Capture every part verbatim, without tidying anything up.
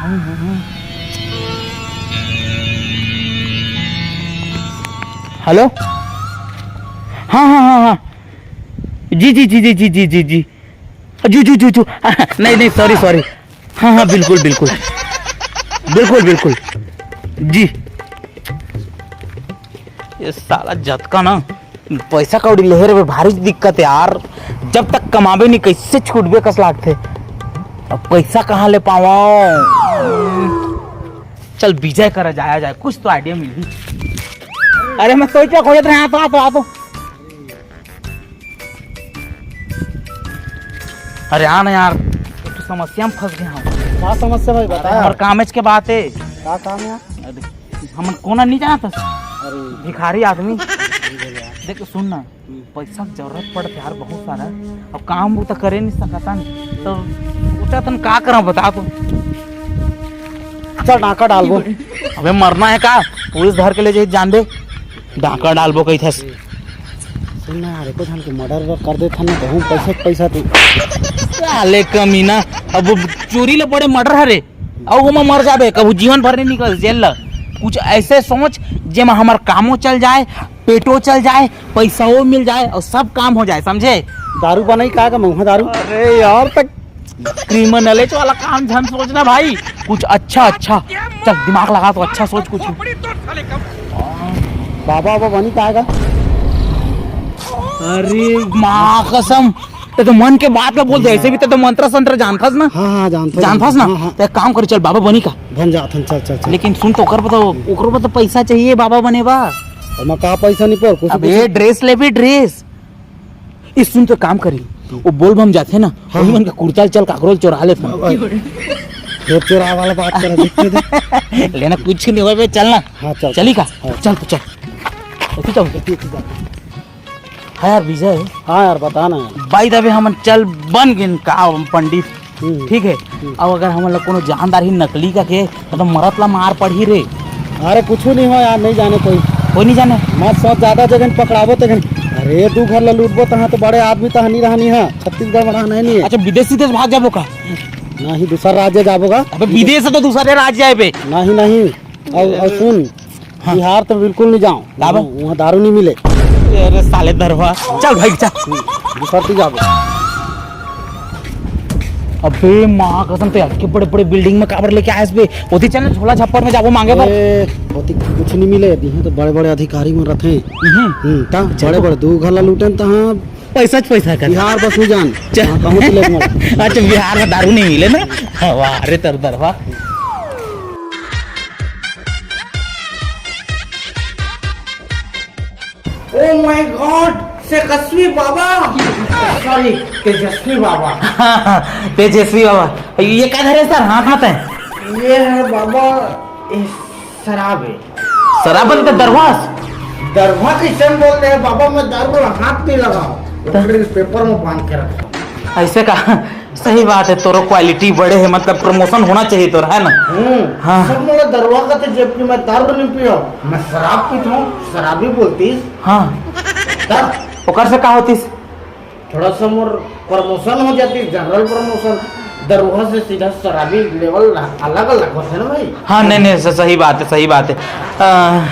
Hello. हाँ, हाँ, हाँ, हाँ। जी, जी, जी, जी, जी, जी, जी, जी। जू, जू, जू, जू। नहीं, नहीं, सॉरी, सॉरी। हाँ, हाँ, बिल्कुल, बिल्कुल। बिल्कुल, बिल्कुल। जी। ये साला जतका ना पैसा कौड़ी लेहे रहे, भारी दिक्कत हे यार। जब तक कमाबे नहीं, कैसे छूटबे कस लागथे। अब पैसा कहाँ ले पावा? चल, विजय करा जाया जाए, कुछ तो आइडिया मिलही। अरे, मैं सोच के खोजत रहे, आ तो, आ तो, आ तो। अरे आ ना यार, एक ठो समस्या में फंस गया हूँ। का समस्या भाई, बता अरे, यार। हमर कामेच के बात है। का काम है? अरे, हमन कोना नहीं जानत हस? अरे। भिखारी आदमी। देख, सुन ना, हम्म। पैसा के जरूरत पड़त यार, बहुत सारा। अब काम वो तो करे नहीं सकता नहीं, तो सोचा तन का करा, बता तो। चल, डाका डालबो। अबे, मरना है का? पुलिस धर के ले जाई, जान दे। डाका डालबो कही थस। सुन ना यार, एको झन के मर्डर कर देथन ना, कहूँ पैसा के पैसा तू। साले कमीना, अब वो चोरी ले पड़े मर्डर हरे, अउ ओमा मर जाबे, कभू जीवन भर नहीं निकल जेल ला। कुछ ऐसे सोच, जेमा हमर कामो चल जाए, पेटो चल जाए, पैसाओ मिल जाए अउ सब काम हो जाए, समझे? दारू बनाई का, का महुआ दारू? अरे यार, तक क्रिमिनलेच वाला काम झन सोचना भाई, कुछ अच्छा अच्छा। चल, दिमाग लगा तो अच्छा सोच कुछ। बाबा, बाबा बनी का का? अरे माँ कसम, ते तो मन के बात ला बोल दे। ऐसे भी ते तो मंत्र संत्र जानथस ना? हाँ, हाँ, जानथस, जानथस ना? हाँ, हाँ। ते एक काम कर, चल बाबा बनी का। बन जाथन, चल, चल, चल। लेकिन सुन तो, ओकर बर तो, ओकर बर तो पैसा चाहिए बाबा बने बा। ओमा का पैसा नहीं पर, कुछ अबे कुछ। ड्रेस लेबे, ड्रेस। ई सुन तो काम करी, वो बोलबम जाथे ना, हाँ। वही मन के कुर्ता ल चल काकरो ल चोरा लेथन। फिर चोरा वाला बात कर, देखते दे। लेना कुछ नहीं होवे, चल ना। हाँ, चल। चली का? हाँ। चल तो चल। ऐसे चल। ऐसे, ऐसे चल। हाँ यार विजय। हाँ यार, बता ना यार। By the way, हमन चल बन गेन का पंडित? हम्म। ठीक है। हम्म। अब अगर हमन ला कोनो जानदार ही नकली का के, तो मरत ला मार पड़ही रे। अरे कुछ नहीं हो यार, नहीं जाने कोई। कोई नहीं जाने? मत सोच, ज्यादा जगह पकड़ाबो ते घन। अरे दू घर ला लूटबो तहाँ तो बड़े आदमी तहाँ नहीं रहनी है। छत्तीसगढ़ में रहना है नहीं है। अच्छा, विदेश विदेश भाग जाबो का? नहीं, दूसर राज्य जाबो का। अबे विदेश से तो दूसरे राज्य जाए बे। नहीं, नहीं। और, और सुन, हाँ। बिहार तो बिल्कुल नहीं जाओ। का बा? वहाँ दारू नहीं मिले। अरे साले दरवा, चल भाई, चल। दूसर ती जाबो। अबे माँ कसम, ते अतके बड़े-बड़े building में काबर लेके आयस बे? ओती चल ना, झोला छप्पर में जाबो मांगे बर। ए, ओती कुछ नहीं मिले, यहाँ तो बड़े-बड़े अधिकारी मन रथे। हम्म। हम्म, ता अच्छा, बड़े-बड़े दू घर ला लूटन तहाँ। पैसा च पैसा कर। बिहार बस नहीं जान। चल। हाँ, कहूँ से लेके मत। अच्छा, बिहार में दारू नहीं मिले ना? वाह रे, तर दरवा। Oh my God, Tejashwi Baba, sorry, तेजस्वी बाबा। तेजस्वी बाबा, ये का धरे सर हाथ में तैं? ये है बाबा, ये शराब है। शराब बन के दरवास? दरवा कैसे बोल रहे हैं बाबा, मैं दारू वाला हाथ नहीं लगाओ, तो? पेपर में बांध के रखा। ऐसे का? सही बात है, तोरो quality बड़े है, मतलब promotion होना चाहिए तोर, है ना? हम्म, हाँ। सब मोला दरुआ कथे, जबकि मैं दारू नहीं पिया, मैं शराब पीता हूँ, शराबी बोलतीस। हाँ। तब? ओकर से का होतीस? थोड़ा सा मोर promotion हो जाती, general promotion, दरुआ से सीधा शराबी level अलग अलग होते ना भाई। हाँ, नहीं, नहीं, स-, सही बात है, सही बात है। आ,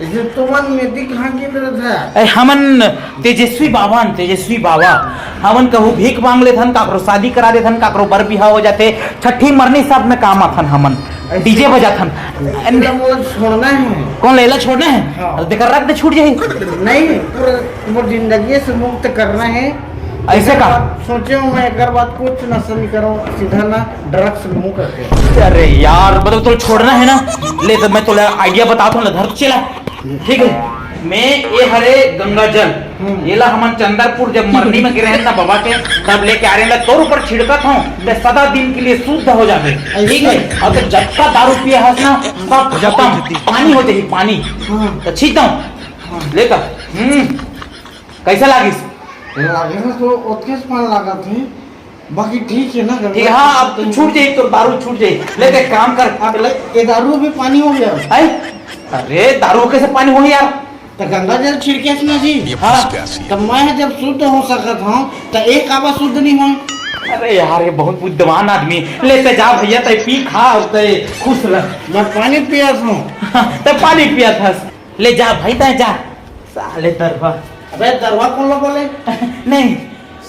ये तुमन मेदी कहाँ गिन रहे थे? ए, हमन तेजस्वी बाबा न, तेजस्वी बाबा। हमन कहूँ भीख मांग लेथन, काकरो शादी करा देथन, काकरो बर बिहाव हो जाथे, छठी मरनी सब में काम आथन हमन। ऐसे डीजे बजाथन। एला मोला छोड़ना है। कौन, लेला छोड़ना है? हाँ। अरे देखा, रख दे, छूट जाही। नहीं, पूरा मोर जिंदगी से मुक्त करना है। ऐसे का? एकर बाद सोचे हूँ मैं, एकर बाद कुछ नशा नहीं करूँ, सीधा ना drugs लूँ करके। अरे यार, मतलब तो छोड़ना है ना, ले तो मैं तोला idea बताता हूँ ना, धर चला। ठीक है, मैं ये हरे गंगा जल, हम्म। येला हमन चंदरपुर जब मरनी में गिरे हैं ना बाबा के, तब लेके आ रहे हैं, तोर ऊपर छिड़कत हूँ, ते सदा दिन के लिए शुद्ध हो जाबे। ऐसे? ठीक है, और तो जब का दारू पिए हस ना, सब खत्म, पानी हो जाही, पानी। हाँ। तो छींचता हूँ, हाँ। लेता। हम्म, कैसा लागिस? लागे ना तो ओतकेच पान लागत है। बाकी ठीक है ना, ठीक है, हाँ, अब तो छूट जाई, तो दारू छूट जाई। ले, देख, काम कर। अब ले, ये दारू भी पानी हो गया। हैं? अरे, दारू कैसे पानी हो गया यार? तो गंगा जल छिड़के ना जी। ये हाँ। फंस गया सी। तो मैं जब शुद्ध हो सकत हूँ, तो एक काबर शुद्ध नहीं हो? अरे यार, ये बहुत बुद्धिमान आदमी। ले ते जा भैया, ते पी खा, ते खुश रह। मैं पानी पियत हूँ। ते पानी पियत हस। ले जा भाई, ते जा। साले दरवा। अबे दरवा कौन लो बोले? नहीं।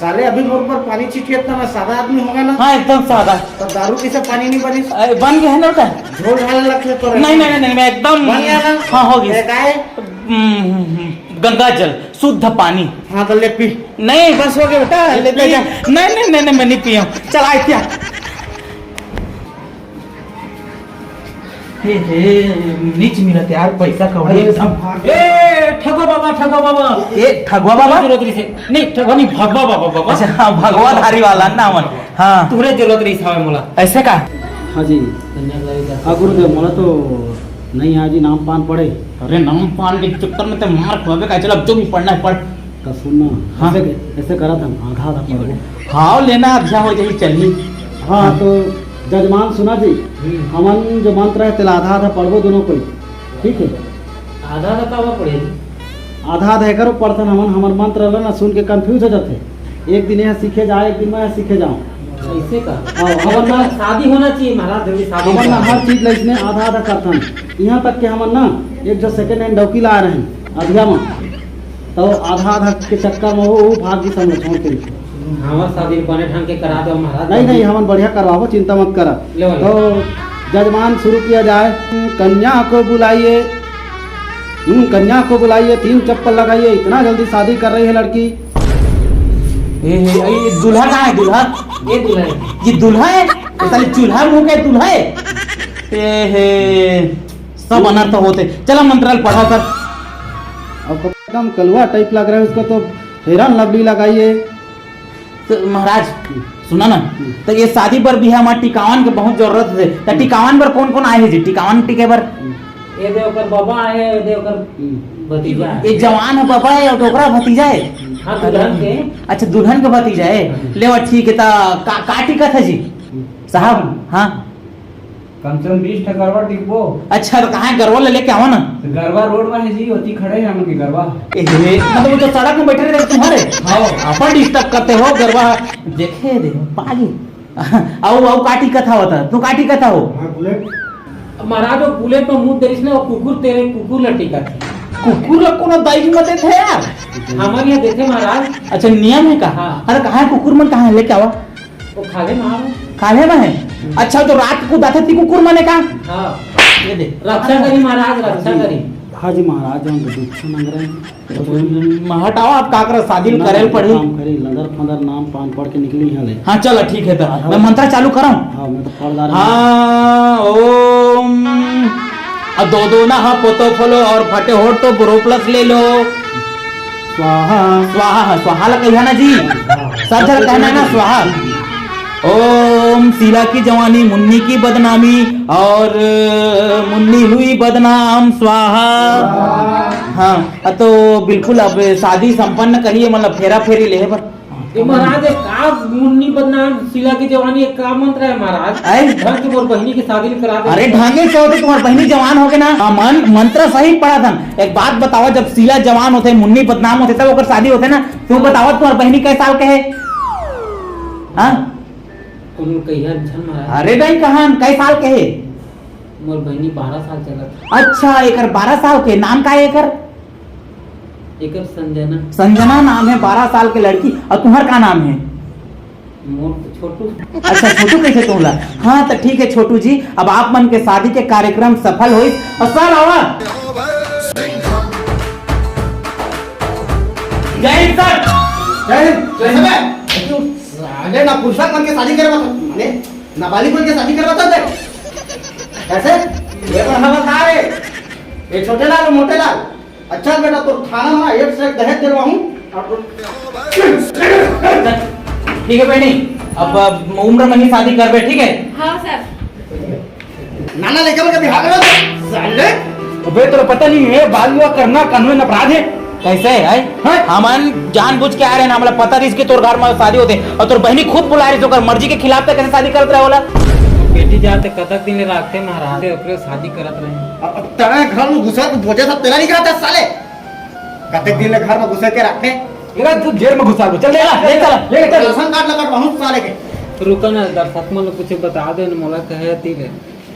साले अभी मोर पर पानी छिटियत ना, मैं सादा आदमी होगा ना। हाँ, एकदम सादा। तो दारू पी से पानी नहीं बनी? अरे, बन गया है ना बेटा? झोल ढाले लगते तो नहीं, नहीं, नहीं, नहीं, मैं एकदम बन गया ना? हाँ, हो गया। ये काय? हम्म, हम्म, हम्म। गंगा जल, शुद्ध पानी। हाँ, तो ले पी। नहीं, बस हो गया बेटा, ले पी। जा। नहीं, नहीं, नहीं, नहीं, मैं नहीं पिया। चल, आए क्या? हे, हे, नीच मिलत यार, पैसा कौड़ी अरे, एकदम। ए, ठगो बाबा, ठगो बाबा। ए, ठगवा बाबा? जरूरत रहिस हे। नहीं, ठगो नहीं, भगवा बाबा, बाबा। अच्छा, हाँ, भगवाधारी वाला ना मन। हाँ। तुहरे जरूरत रहिस हवे मोला। ऐसे का? हाँ जी। हाँ गुरुदेव, मोला तो नहीं आय जी, नाम पान पड़े। अरे, नाम पान के चक्कर में ते मार खाबे का, चल अब जो भी पढ़ना है पढ़। तो सुन ना, हाँ। ऐसे, ऐसे करत हन, आधा आधा पढ़बो। हाँ, लेना आधा हो जाही, चलही। हाँ, हाँ। तो जजमान सुना जी, हम्म। हमन जो मंत्र है तेला आधा आधा पढ़बो दोनों कोई, ठीक है? आधा आधा काबर पढ़े? आधा आधा एकरो पढ़थन हमन, हमर मंत्र ल ना सुन के confuse हो जाथे। एक दिन यह सीखे जाए, एक दिन मैं सीखे जाऊँ। ऐसे का? हाँ, हमन ना शादी होना चाहिए महाराज, जल्दी शादी हमन ना होना हर चाहिए। चीज लइसने आधा आधा करथन। यहाँ तक के हमन ना एक जो second hand डौकी ला रहे हैं अधिया में, तो आधा आधा के चक्कर में वो, वो भाग भी समझ छोड़ के। हमार शादी बने ढंग के करा दो महाराज। नहीं, नहीं, हमन बढ़िया करवाबो, चिंता मत करा। ले वाला। तो जजमान शुरू किया जाए। कन्या को बुलाइए, हम्म, कन्या को बुलाइए, तीन चप्पल लगाइए, इतना जल्दी शादी कर रही है लड़की। ए, हे, ए, ये दूल्हा कहाँ है, दूल्हा? ये दूल्हा है। ये दूल्हा है? ये साले चूल्हा मुंह का दूल्हा है? ए, हे, सब अनर्थ होते। चला मंत्राल पढ़ा सर। अब एकदम कलुआ type लग रहा है उसको तो। Fair and Lovely लगाइए। तो महाराज, सुना ना, हम्म। तो ये शादी बर बिहा मा टिकावन के बहुत जरूरत हे। तो हम्म। टिकावन बर कौन कौन आए हे जी? टिकावन टिके बर? हम्म। ये दे ओकर बाबा आए, ये दे ओकर हम्म। भतीजा आए। ये जवान है बाबा है और ओकरा भतीजा है? हाँ, दुल्हन के। अच्छा, दुल्हन के भतीजा है। हम्म। लेवा ठीक है, तो का, का टिकत है जी? हम्म। साहब, हाँ। कम से कम बीस ठा गरवा टिकबो। अच्छा, तो कहाँ है गरवा ले लेके आवा ना। तो गरवा रोड में है जी, ओती खड़े हैं हमन के गरवा। ए, मतलब वो तो सड़क में बैठे रहते तुम्हारे? हाँ। अपन disturb करते हो गरवा। देखे दे, पागी। आओ, आओ, का टिकत हवा था? तू का टिकत हो? हाँ, बुलेट। महाराज, वो बुलेट में मुंह देरिस ने, वो कुकुर तेरे कुकुर ला टिकत। कुकुर ला कोनो दाई मत देथे यार। हमारे यहाँ देथे महाराज। अच्छा, नियम है का? हाँ। अरे, कहाँ है कुकुर मन, कहाँ है? लेके आवा। वो खाल्हे में है। खाल्हे में है? हम्म। अच्छा, तो रात को दाथे ती कुकुर मने का? हाँ। ये दे। रक्षा करी महाराज, रक्षा करी। हाँ जी महाराज, हम तो दीक्षा मांग रहे हैं। तो म-, हटाओ, आप का करा, शादी ना, करेल ना, पड़ी। काम करी, लंदर फंदर नाम पान पढ़ के निकली यहाँ ले। हाँ, चलो, ठीक है, तो हाँ, मैं हाँ। मंत्र चालू करूँ? हाँ, मैं तो पढ़ डाल रहा हूँ। हाँ, ओम। अब दो दो ना, हाँ, पोतो खोलो और फटे होठ तो बोरो प्लस ले लो। स्वाहा। स्वाहा, हाँ, स्वाहा ला कहिया ना जी। स्वाहा। सब जगह कहना है ना, स्वाहा। ओम शीला की जवानी, मुन्नी की बदनामी और मुन्नी हुई बदनाम, स्वाहा। स्वाहा। हाँ, तो बिल्कुल अब शादी संपन्न करिए, मतलब फेरा फेरी लेहे बर। ए महाराज, ए का मुन्नी बदनाम, शीला की जवानी, ए का मंत्र है महाराज? आय? ढंग से मोर बहिनी की शादी करा दे। अरे ढंगे से होते, तुम्हार बहिनी जवान होगे ना। हाँ, मन-, मंत्र सही पढ़ा था। एक बात बतावा, जब शीला जवान होते, मुन्नी बदनाम होते, तब ओकर शादी होते ना। तू बतावा, तुम्हार बहिनी कै साल के है? हाँ? कोनो कहिया झन महाराज। अरे नहीं, कहाँ, कै साल के है? मोर बहिनी बारह साल चलत है। अच्छा, एकर बारह साल के, नाम का है एकर? एकर संजना। संजना नाम है, बारह साल के लड़की। और तुम्हार का नाम है? मोर तो छोटू। अच्छा, छोटू कैसे तोला? हाँ, तो ठीक है छोटू जी, अब आप मन के शादी के कार्यक्रम सफल होई। और सर आवा। जय हिंद सर। जय हिंद। जय हिंद। साले ना पुरुषा मन के शादी करे बता, माने नाबालिग मन के शादी करे बता दे। कैसे? ये पर हवलदार है। ये छोटे लाल, मोटे लाल। अच्छा बेटा, तो थाना में एक से एक दहेज दिलवाऊं। ठीक है बहनी, अब, अब उम्र में ही शादी करबे, ठीक है? हाँ सर। नाना लइका मन के बिहाव करो तो, साले। अबे, तोला पता नहीं है, बाल विवाह करना कानूनन अपराध है। कैसे है? हाँ? हमन जानबूझ के आए रहे ना, हमला पता रहिस कि तोर घर में शादी होथे, और तोर बहिनी खुद बुला रहिस, ओकर मर्जी के खिलाफ ते कैसे शादी करत रहे ओला? बेटी जाते कतक दिन ले राखते महाराज, ओकरे शादी करत रहे। अब, अब तेरे घर में घुसा तो बोझा सब तेरा नहीं कराता साले। कतक दिन ले घर में घुसा के रखते। तेरा तू जेल में घुसा दो। चल, ले, ले, चल, ले, चल। राशन कार्ड लगा बहुत साले के। रुका ना, दर्शक मन ल कुछ बता दे न, मोला कहे तीर।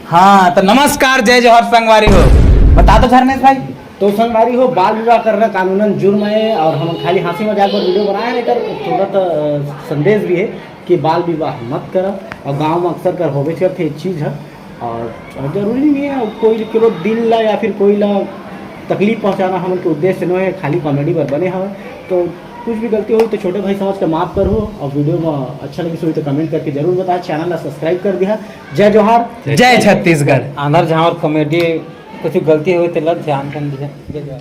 हाँ, तो नमस्कार, जय जोहार संगवारी हो। बता दो धर्मेश भाई। तो संगवारी हो, बाल विवाह करना कानूनन जुर्म है और हम खाली हंसी मजाक पर वीडियो बनाए हैं, एकर थोड़ा तो संदेश भी है कि बाल विवाह मत करा। और गांव में अक्सर कर होबे करथे ये चीज है और जरूरी नहीं है कोई केवल दिल ला या फिर कोई ला तकलीफ पहुंचाना हमन के उद्देश्य नो है, खाली कॉमेडी पर बने हवे। तो कुछ भी गलती होई तो छोटे भाई समझ के माफ करहु और वीडियो में अच्छा लगी होई तो कमेंट करके जरूर बताए, चैनल ला सब्सक्राइब कर दिया। जय जोहार। जय छत्तीसगढ़। आंधर झांवर कॉमेडी कुछ गलती होई तेला ध्यान कर दीजिए। जय जोहार।